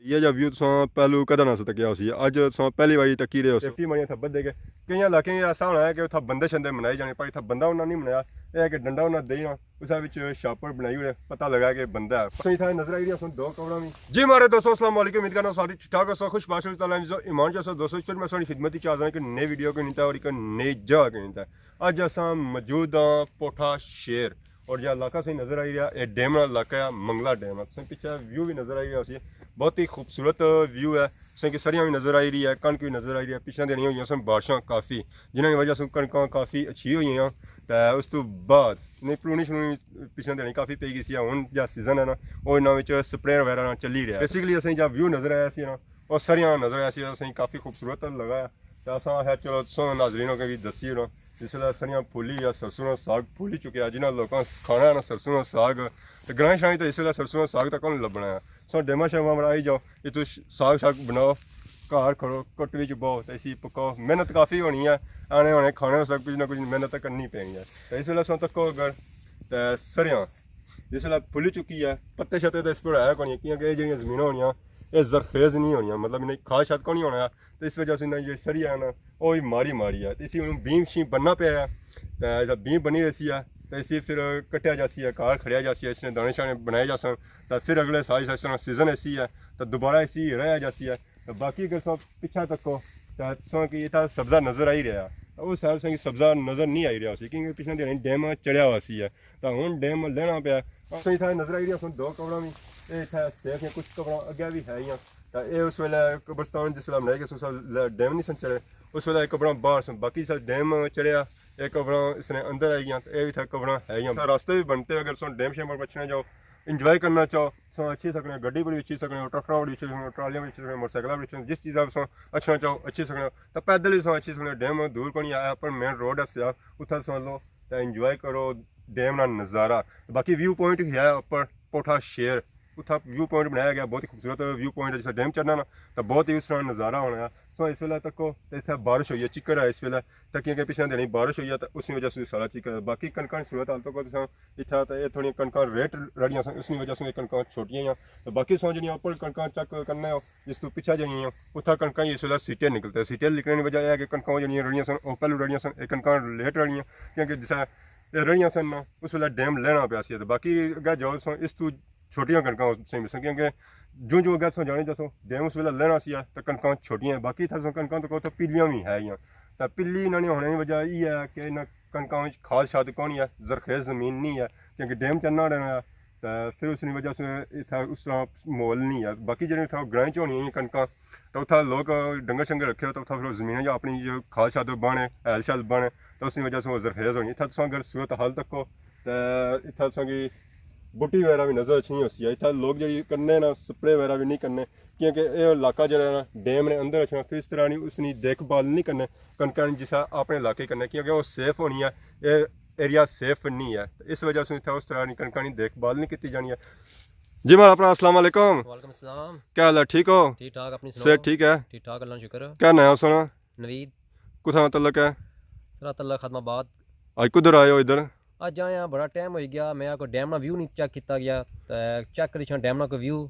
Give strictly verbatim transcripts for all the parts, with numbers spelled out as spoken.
یہ جا ویو تساں پہلو کدے نہ سا تکیا ہوسی، اج تساں پہلی واری تکی رہے ہوسو۔ سیفٹی ماریاں اتھا بدھے گئے۔ کئیاں علاقیں ایسا ہونا ہے کہ اتھا بندے شندے بنائے جانے، پر اتھا بندہ انہاں نہیں بنایا، اے ہے کہ ڈنڈا انہاں دئی نا، اسے وچ شاپر بنائی ہوئے، پتہ لگا کہ بندہ ہے۔ اساں اتھا نظر آئی رہی اساں دو قبراں وی۔ جی ماڑے دوستو، السلام علیکم، امید کرنا ساری ٹھیک ٹھاک ہوسو، خوش باش ہوسو، تعالی عزت ایمان چ ہوسو۔ دوستو، چل میں ساڑی خدمت وچ حاضر ہاں کہ نئی ویڈیو کے نیتا اور ایک نئی جگہ کے نیتا۔ اج اساں موجود ہاں پوٹھا شیر، اور یہ علاقہ صحیح نظر آئی رہا، اے ڈیم والا علاقہ ہے، منگلا ڈیم ہے۔ تساں پچھے ویو بھی نظر آئی رہا سی، بہت ہی خوبصورت ویو ہے۔ تساں کی سریاں بھی نظر آئی رہی ہے، کنک بھی نظر آئی رہی ہے۔ پچھلے دنیاں ہوئی سن بارشاں کافی، جنہاں کی وجہ سے کنکاں کافی اچھی ہوئی ہیں۔ تے اس تو بعد نہیں، پرونی شرونی پچھلے دنیاں کافی پئی گئی سی، ہن جا سیزن ہے نا، او انہاں وچ سپرے وغیرہ نہ چلی رہیا۔ بیسیکلی اساں جا ویو نظر آیا سی نا، او سریاں نظر آیا سی، اساں کافی خوبصورت لگا۔ تے اساں آخیا چلو تساں ناظرین کو بھی دسی اوڑاں۔ اس ویلے سریاں پھلی یا سرسوں نا ساگ پھلی چکیا، جنہاں لوکاں کھانا ہے نا سرسوں نا ساگ، تے گرائیں شرائیں تے اس ویلے سرسوں نا ساگ تک کون لبنا ہے۔ سو ڈیما شیما پر آئی جاؤ، اتو ش-، ساگ شاگ بناؤ، گھر کھڑو، کٹ وچ بہو تے اسی پکاؤ۔ محنت کافی ہونی ہے، آنے ہونے کھانے واسطے کچھ نہ کچھ محنت تے کرنی پینی ہے۔ تے اس ویلے سو تکو اگر تے سریاں جس ویلے پھلی چکی ہے، پتے شتے تے اس پر ہے کونی، کیونکہ یہ جڑیاں زمیناں ہونیاں، یہ زرخیز نہیں ہونیاں، مطلب انہیں کھاد شاد کونی ہونا ہے۔ تے اس وجہ سے انہاں یہ سری ہے نا، او ہی ماری ماری ہے۔ تے اسی ہن بیم شیم بننا پیا ہے۔ تے ایسا بیم بنی رہسی ہے، تے اسی پھر کٹیا جاسی ہے، گھر کھڑیا جاسی ہے، اس نے دانے شانے بنائے جاسن۔ تے پھر اگلے سال اس طرح سیزن ایسی ہے، تے دوبارہ اسی رہیا جاسی ہے۔ تے باقی اگر تساں پچھا تکو، تے تساں کی اتھا سبزہ نظر آئی رہیا ہے۔ اس سال تساں کی سبزہ نظر نہیں آئی رہیا سی، کیونکہ پچھلے دن ڈیم چڑھیا ہوا سی ہے۔ تے ہن ڈیم لینا پیا۔ اساں اتھا نظر آئی رہی اساں دو قبراں وی۔ اے اتھا سیف ہیں، کچھ قبراں اگے وی ہے ہیاں۔ تے اے اس ویلے قبرستان جس ویلے بنائی گئی سی، اس ویلے ڈیم نہیں سن چڑھے۔ اس ویلے اے قبراں باہر سن، باقی سا ڈیم چڑھیا، اے قبراں اس نے اندر آئی گیاں۔ تے اے وی اتھا قبراں ہے ہیاں۔ تے راستے وی بنتے، اگر سن ڈیم شیم پر اچھنا چاہو، انجوائے کرنا چاہو، سن اچھی سکنے، گڈی پر وی اچھی سکنے، ٹریکٹراں پر وی اچھی سکنے، ٹرالیاں پر وی اچھی سکنے، موٹر سائیکلاں پر وی اچھی سکنے، جس چیزاں پر سن اچھی سکنے۔ تے پیدل وی سن اچھی سکنے، ڈیم دور کونی آیا، پر مین روڈ ہے سیا، اتھا سن لو۔ تے انجوائے کرو ڈیم نا نظارہ۔ باقی ویو پوائنٹ ہے اپر پوٹھا شیر، اتھا ویو پوائنٹ بنایا گیا، بہت ہی خوبصورت ویو پوائنٹ ہے۔ جسے ڈیم چڑھنا نا، تو بہت ہی اس طرح نظارہ ہونا ہے۔ سو اس ویلے تکو تے اتھا بارش ہوئی ہے، چکڑ ہے اس ویلے، تاکہ کہ پچھلے دنی بارش ہوئی ہے تو اس وجہ سے سارا چکڑ ہے۔ باقی کنکاں نی صورت حال تکو تساں اتھا، تے اے تھوڑیاں کنکاں ریٹ رڑیاں سن، اس وجہ سے کنکاں چھوٹیاں ہیں۔ تو باقی سو جنیاں اپر کنکاں چیک کرنے ہو، جس تو پچھا جنیاں ہیں، اتھا کنکاں اس ویلے سیٹے نکلتے۔ سیٹے نکلنے کی وجہ یہ ہے کہ کنکاں جنیاں رڑیاں سن، او پہلو رڑیاں سن، اے کنکاں لیٹ رڑیاں، کیونکہ جسے اے رڑیاں سن نا، اس ویلے ڈیم لینا پیا سی۔ تے باقی اگے جاؤ سن، اس تو چھوٹیاں کنکاں اس سے ملسن، کیونکہ جوں جوں اگے تساں جانے جاسو، ڈیم اس ویلے لینا سی، تے کنکاں چھوٹیاں ہیں۔ باقی اتھا تساں کنکاں تکو تے پیلیاں وی ہے ہیاں۔ تے پیلی انہاں نے ہونے کی وجہ یہ ہے کہ انہاں کنکاں وچ کھاد شاد کونی ہے، زرخیز زمین نہیں ہے، کیونکہ ڈیم چڑھنا رہنا ہے۔ تے پھر اس نی وجہ سے اتھا اس طرح ماحول نہیں ہے۔ باقی جیڑھے اتھا گرائیں چ ہونیاں ہیاں کنکاں، تے اتھا لوک ڈنگر شنگر رکھے ہو، تے اتھا پھر زمیناں جو اپنی جو کھاد شاد بانے، ہیل شیل بانے، تے اس نی وجہ سے وہ زرخیز ہونی۔ اتھا تساں اگر صورت حال تکو، تے اتھا تساں کی بوٹی وغیرہ بھی نظر اچھنی ہوسی ہے۔ اتھا لوگ جیڑھی کرنے نا، سپرے وغیرہ بھی نہیں کرنے، کیونکہ اے علاقہ جیڑھا ہے نا، ڈیم نے اندر اچھنا، پھر اس طرح نہیں اس نی دیکھ بھال نہیں کرنے۔ کنکاں نی جسا اپنے علاقے کرنے، کیونکہ وہ سیف ہونی ہے، اے ایریا سیف نہیں ہے۔ اس وجہ سے اتھا اس طرح نی کنکاں نی دیکھ بھال نہیں کیتی جانی ہے۔ جی ماڑا اپنا السلام علیکم۔ وعلیکم السلام۔ کیا حال ہے، ٹھیک ہو؟ ٹھیک ٹھاک، اپنی سناؤ؟ صحت ٹھیک ہے؟ ٹھیک ٹھاک، اللہ کا شکر۔ کیا نام ہے سنا؟ نوید۔ کتھاں تعلق ہے؟ سرا تعلق خادم آباد۔ اج کدھر آئے ہو ادھر؟ اج آیا، بڑا ٹائم ہوئی گیا، میں کوئی ڈیم نا ویو نہیں چیک کیتا گیا، تے چیک کری چھاں ڈیم نا کوئی ویو۔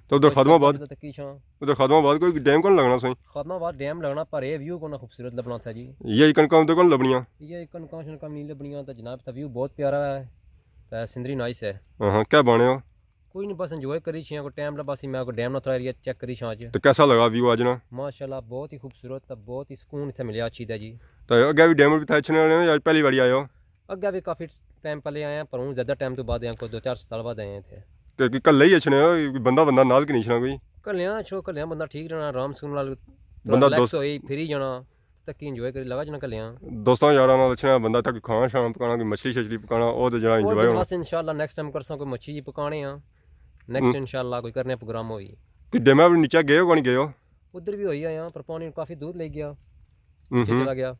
تو ادھر خادم آباد؟ تکی چھاں۔ ادھر خادم آباد کوئی ڈیم کون لگنا سائیں؟ خادم آباد ڈیم لگنا، پر اے ویو کون خوبصورت لبنا تھا جی۔ یہ کنکاں ادھر کون لبنیاں؟ یہ کنکاں شنکاں نہیں لبنیاں، تے جناب تھا ویو بہت پیارا ہے، تے سندری نائس ہے۔ ہاں ہاں، کیا بانے ہو؟ کوئی نہیں، بس انجوائے کری چھیاں، کوئی ٹائم لبا سی، میں کوئی ڈیم نا تھوڑا ایریا چیک کری چھاں اج۔ تو کیسا لگا ویو اج نا؟ ماشاءاللہ، بہت ہی خوبصورت تے بہت ہی سکون اتھے ملیا اچھی تے جی۔ تو اگے بھی ڈیم پہ اچھنے والے ہو یا پہلی باری آئے ہو؟ اگے بھی کافی ٹائم پہلے آیا، پر ہوں زیادہ ٹائم تو بعد آیا، کوئی دو چار سال بعد آئے ہیں اتھے۔ کہ، کہ کلے ہی اچھنے ہو، بندہ، بندہ نال کی نہیں اچھنا کوئی؟ کلیاں اچھو، کلیاں بندہ ٹھیک رہنا، آرام سکون نال بندہ ریلیکس دوست ہوئی، پھری جانا۔ تکی انجوائے کری لگا جنا کلیاں۔ دوستاں یاراں نال اچھنا بندہ تک کھانا شانا پکانا، کوئی مچھلی شچھلی پکانا، او تے جنا او انجوائے تے ہونا۔ بس انشاءاللہ نیکسٹ ٹائم کرساں کوئی مچھی جی پکانے آں۔ نیکسٹ ہوں۔ انشاءاللہ کوئی کرنے پروگرام ہوئی۔ کہ ڈیمے اپنے نیچے گئے ہو کونی گئے ہو؟ ادھر بھی ہوئی آیا، پر پانی کافی دور لے گیا، ہوں نیچے ہوں۔ چلا گیا۔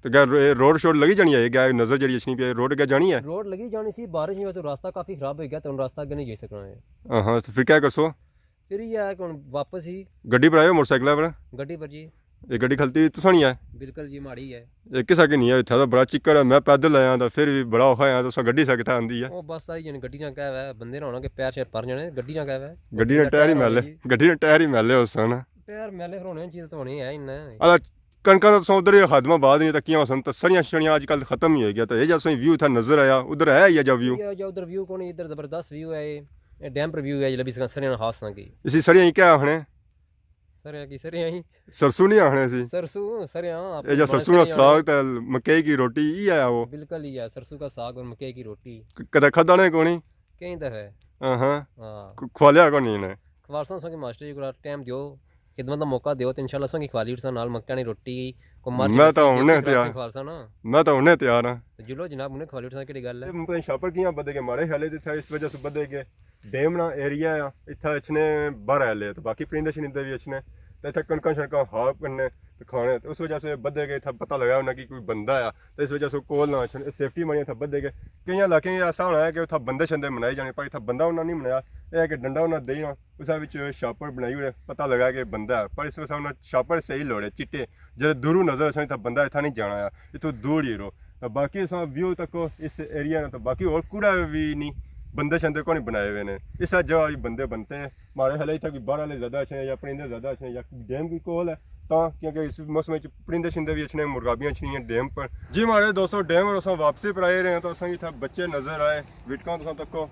تو کیا رو-، روڈ شوڈ لگی جانی ہے؟ کیا نظر جڑی اچھنی پی ہے، روڈ کیا جانی ہے؟ روڈ لگی جانی سی، بارش نہیں ہوئی تو راستہ کافی خراب ہوئی گیا، تو ہن راستہ اگے نہیں جائی سکنا ہے۔ ہاں ہاں، تو پھر کیا کرسو؟ پھر یہ ہے کہ ہن واپس ہی گڈی پر آئے ہو، موٹر سائیکل پر؟ گڈی پر جی۔ یہ گڈی کھلتی تساں نہیں ہے؟ بالکل جی، ماڑی ہے۔ یہ کسا کی نہیں ہے، اتھا تو بڑا چکر ہے، میں پیدل آیا تو پھر بھی بڑا اوکھا آیا، تو اساں گڈی سا کتھا آندی ہے؟ او بس آئی جن گڈی جان کہہ ہے، بندے نہ ہونا کہ پیر شیر پر جانے، گڈی جان کہہ ہے۔ گڈی نے ٹائر ہی میلے، گڈی نے ٹائر ہی میلے ہو سن۔ ٹائر میلے پھر ہونے چیز تو ہونی ہے ہی نہ۔ اچھا، کنکاں تو تساں ادھر ہی خادمہ آباد نہیں تکیاں ہو سن، تو سریاں شریاں اج کل ختم ہی ہوئی گیا، تو یہ جا سائیں ویو اتھا نظر آیا، ادھر ہے یا جا ویو؟ یا جا ادھر ویو کونی، ادھر زبردست ویو ہے، یہ ڈیم پر ویو ہے، جلبی سریاں ہاس ساں کی۔ اسی سریاں ہی کیا آخنے؟ سریاں کی سریاں ہی۔ سرسوں نہیں آخنے سی۔ سرسوں، سریاں، اے جا سرسوں نا ساگ تے مکئی کی روٹی، ای آیا وہ۔ بالکل ہی ہے، سرسوں کا ساگ اور مکئی کی روٹی۔ ک-، کدے کھدا نے کونی؟ کئی دفعہ۔ ہاں ہاں۔ ہاں۔ ک-، کھوالیا کونی نے؟ کھوالساں ساں کی ماسٹر جی کو ٹائم دیو، خدمت دا موقع دیو تے انشاءاللہ ساں کی کھوالی اٹھساں نال مکیاں نی روٹی، کو مرچ میں تو ہنے تیار۔ کھوالساں نا۔ میں تو ہنے تیار ہاں۔ تے جلو جناب، ہنے کھوالی اٹھساں، کیڑی گل ہے؟ تے میں شاپر کیاں بدے گئے، ماڑے خیالے تے اتھا اس وجہ سے بدے گئے۔ ڈیم نا ایریا آ، اتھا اچھنے باہر آلے تے باقی پرندے شرندے بھی اچھنے۔ تے اتھا کنکاں شنکاں ہا کرنے تے کھانے، تے اس وجہ سے بدے گئے، اتھا پتہ لگا انہاں کی کوئی بندہ آ، تے اس وجہ سے کول نہ اچھن، سیفٹی مانی اتھا بدے گئے۔ کئی علاقے ایسا ہونا ہے کہ اتھا بندے شندے بنائے جانے، پر اتھا بندہ انہاں نہیں بنایا، اے کہ ڈنڈا انہاں دئی نا، اس وچ شاپر بنائی ہوئے، پتہ لگا کہ بندہ ہے، پر اس وجہ سے انہاں شاپر صحیح لوڑے، چٹے، جیہڑے دوروں نظر اچھن، اتھا بندہ اتھا نہیں جانا آ، اتھوں دور ہی رہو۔ تے باقی اساں ویو تکو اس ایریا نا، تے باقی ہور کوڑا وی نی، بندے شندے کونی بنائے ہوئے نے۔ اس جگہ وی بندے بنتے ہیں۔ ماڑے خیال اتھا کوئی باہر آلے زیادہ اچھنے یا پرندے زیادہ اچھنے یا ڈیم کوئی کول ہے تاں، کیونکہ اس موسم وچ پرندے شندے وی اچھنے، مرغابیاں اچھنیاں ڈیم پر۔ جی ماڑے دوستو، ڈیم پر اساں واپسی پر آئے رہے ہیں، تو اساں کی اتھا بچے نظر آئے، وٹکاں تساں تکو۔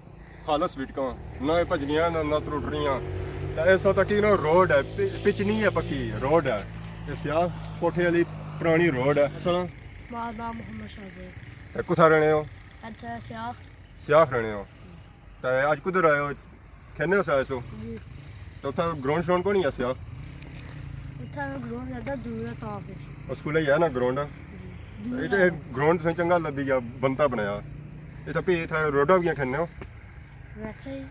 خالص وٹکاں، نہ بھجنیاں نہ، نہ ترٹ رہیاں۔ تے اس وقت تک نا روڈ ہے، پی-، پچ نہیں ہے، پکی روڈ ہے۔ یہ سیاہ کوٹھے والی پرانی روڈ ہے۔ السلام۔ میرا نام محمد شاہ زیب۔ تے کتھا رہنے ہو؟ اتھا سیاہ۔ سیاہ رہنے ہو۔ تے اج کدھر آئے ہو؟ کھیلنے واسطے آئے سو؟ جی۔ تے اتھا گراؤنڈ شراؤنڈ کونی ہے سیاہ؟ اتھا گراؤنڈ زیادہ دور ہے تاں پھر۔ اس سکولے ہی ہے نا گراؤنڈ؟ جی۔ دور اے تے ہے۔ گراؤنڈ تساں چنگا لبھی گیا، بنتا بنایا۔ اے تے پھر اتھا روڈا بھی کھیلنے ہو؟ ویسے ہی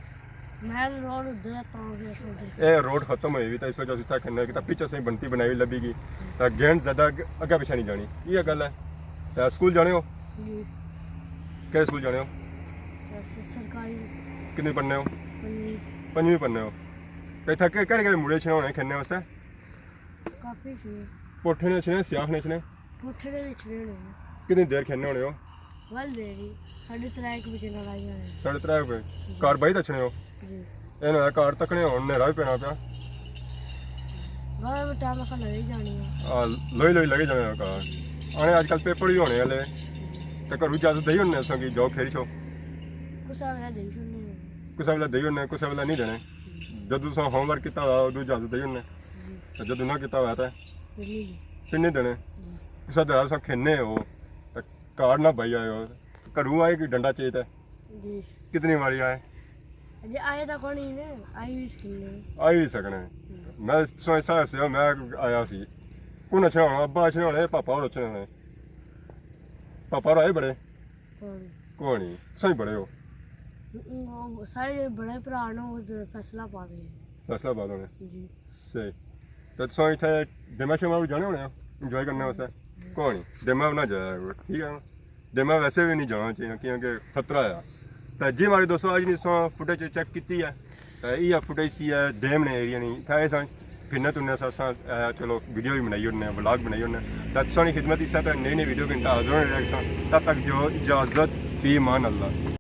مین روڈ ادھر ہے تاں پھر اس ادھر۔ اے روڈ ختم ہوئی ہوئی تے اس وجہ سے اتھا کھیلنے کی تے پچ اساں بنتی بنائی ہوئی لبھی گئی۔ تے گیند زیادہ اگ-، اگے پیچھے نہیں جانی۔ یہ گل ہے۔ تے سکول جانے ہو؟ جی۔ کہڑے سکول جانے ہو؟ ویسے سرکاری۔ کتنی پڑھنے ہو؟ پنجویں۔ پنجویں پڑھنے ہو۔ تے اتھا کہ-، کہڑے کہڑے مڑے اچھنے ہونے کھیلنے واسطے؟ کافی اچھنے۔ پوٹھے نے اچھنے، سیاہ نے اچھنے؟ پوٹھے نے اچھنے ہونے۔ کتنی دیر کھیلنے ہونے ہو؟ ول دیر ہی۔ ساڑھے ترے ایک بجے نال آئی جانے۔ ساڑھے ترے بجے؟ جی۔ گھر بائی تے اچھنے ہو؟ جی۔ اے نا گھر تکنے ہون، نیرا بھی پینا پیا۔ گھر ٹائم اساں لگے ہی جانی ہے۔ آ، لوئی لوئی لگے جانے گھر۔ آنے اج کل پیپر بھی ہونے والے۔ تے گھروں اجازت دئی ہونے اساں کی جاؤ کھیلی چھو؟ کسا ویلے دئی ہونے۔ کسا ویلے دئی ہونے، کسا ویلے نہیں دینے۔ جدوں تساں ہوم ورک کیتا ہوا، ادوں اجازت دئی ہونے۔ جی۔ تے جدوں نہ کیتا ہوا تے؟ پھر نہیں جی۔ پھر نہیں دینے۔ جی۔ کسا دھیاڑا تساں کھینے ہو، تے گھر نہ بائی آئے ہو، گھروں آئے کوئی ڈنڈا چاہیے تے؟ جی۔ کتنی واری آئے؟ جی، آئے تاں کونی نے، آئی وی سکنے۔ آئی وی سکنے۔ ہوں۔ میں سو ایسا ہسیا، میں آیا سی۔ کون اچھنا ہونا؟ ابا اچھنے ہونے، پاپا اور اچھنے ہونے۔ پاپا اور آئے بڑے؟ کونی۔ کونی۔ سائیں بڑے ہو؟ وہ سارے جیہڑے بڑے بھرا نے، وہ ادھر فیصل آباد نے۔ فیصل آباد ہونے؟ جی۔ صحیح۔ تے تساں اتھے ڈیما شیما وی جانے ہونے ہو انجوائے کرنے واسطے؟ کونی، ڈیما وی نہ جایا کرو، ٹھیک ہے نا؟ ڈیما ویسے وی نہیں جانا چاہیے کیونکہ خطرہ ہے۔ تے جی ماڑے دوستو، اج نی تساں فوٹیج چیک کیتی ہے، تے ایہہ فوٹیج سی ہے ڈیم نے ایریا نی۔ اتھے اساں پھرنے ترنے سا، اساں، اے، چلو ویڈیو وی بنائی اوڑنے، ولاگ بنائی اوڑنے۔ تے تساں نی خدمت اس طرح نئی نئی ویڈیو گھنٹہ حاضر ہونے رہے ساں۔ تب تک جو اجازت، فی امان اللہ۔